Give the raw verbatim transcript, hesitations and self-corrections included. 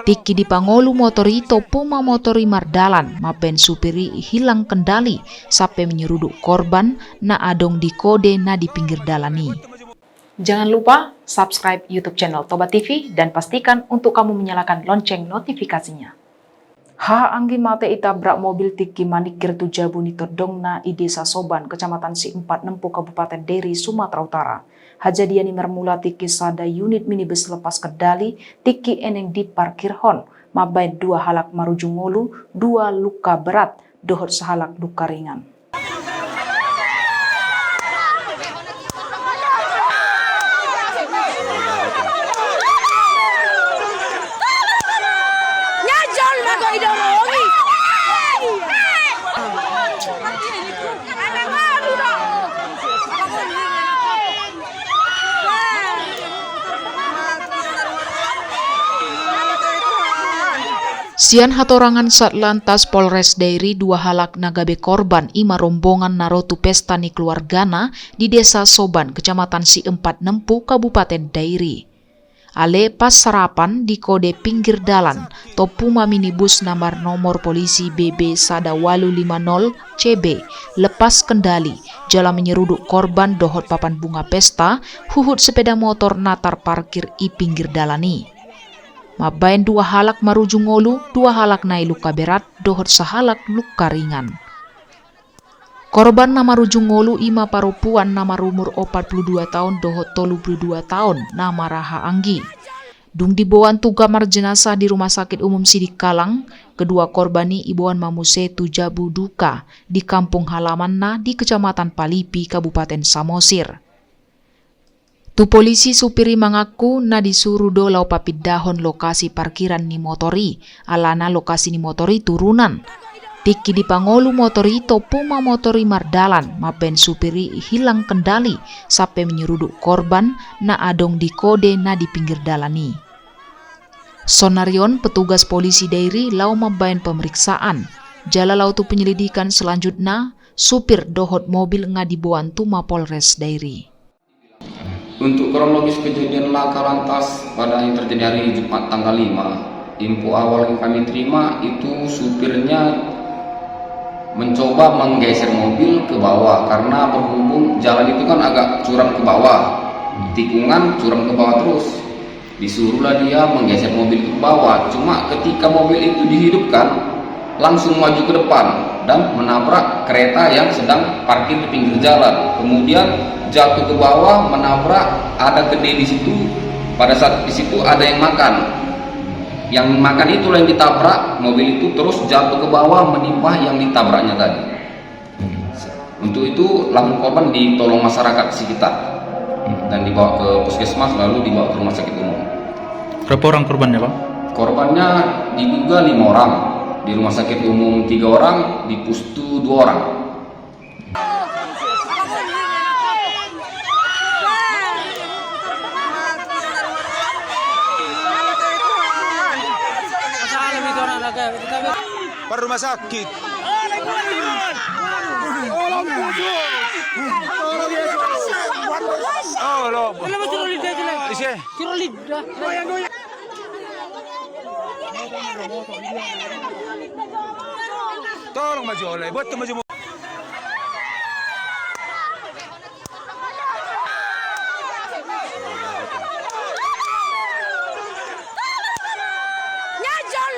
Tingki dipangolu motor i, tompu ma motor i mardalan, mambaen supir i hilang kendali sampe menyeruduk korban na adong di kode na di pinggir dalan i. Jangan lupa subscribe YouTube channel Toba T V dan pastikan untuk kamu menyalakan lonceng notifikasinya. Haha anggi mate itabrak mobil tingki maningkir tu jabu ni tondongna i Desa Soban, Kecamatan Siempat Nempu, Kabupaten Dairi, Sumatera Utara. Hajadian i marmula tingki sada unit minibus lepas kendali tingki eneng diparkirhon, mambaen dua halak marujung ngolu, dua luka berat, dohot sahalak luka ringan. Sian hatorangan Satlantas Polres Dairi, dua halak na gabe korban i ma rombongan na ro tu pesta ni keluargana di Desa Soban, Kecamatan Siempat Nempu, Kabupaten Dairi. Ale pas sarapan di kode pinggir dalan, tompu ma minibus na marnomor polisi B B sada walu lima nol C B lepas kendali, jala menyeruduk korban dohot papan bunga pesta, huhut sepeda motor na tarparkir i pinggir dalan i. Mambaen dua halak marujung ngolu, dua halak nai luka berat, dohot sahalak luka ringan. Korban na marujung ngolu i ma parompuan na marumur opat pulu dua taon dohot tolu pulu dua taon, na marhaha anggi. Dung diboan tu kamar jenazah di Rumah Sakit Umum Sidikalang, kedua korban i diboan ma muse tu jabu duka di kampung halamanna di Kecamatan Palipi, Kabupaten Samosir. Tu polisi, supir i mangaku na disuru do laho papindahon lokasi parkiran ni motor i, alana lokasi ni motor i turunan. Tingki dipangolu motor i, tompu ma motor i mardalan, mambaen supir i hilang kendali sampe menyeruduk korban na adong di kode na di pinggir dalan i. Sonari on petugas polisi Dairi laho mambaen pemeriksaan, jala laho tu penyelidikan selanjutna, supir dohot mobil nga diboan tu Mapolres Dairi. Untuk kronologis kejadian laka lantas pada yang terjadi hari Jumat tanggal lima, info awal yang kami terima itu supirnya mencoba menggeser mobil ke bawah karena berhubung jalan itu kan agak curam ke bawah, tikungan curam ke bawah terus. Disuruhlah dia menggeser mobil itu ke bawah. Cuma ketika mobil itu dihidupkan, langsung maju ke depan dan menabrak kereta yang sedang parkir di pinggir jalan. Kemudian jatuh ke bawah, menabrak, ada kendi di situ. Pada saat di situ ada yang makan. Yang makan itulah yang ditabrak, mobil itu terus jatuh ke bawah menimpa yang ditabraknya tadi. Untuk itu, langsung korban ditolong masyarakat sekitar dan dibawa ke puskesmas, lalu dibawa ke rumah sakit umum. Berapa orang korbannya, Bang? Korbannya diduga lima orang, di rumah sakit umum tiga orang, di pustu dua orang. Pak rumah sakit. Oh, lo. Isi. Tolong maju oleh, buat maju.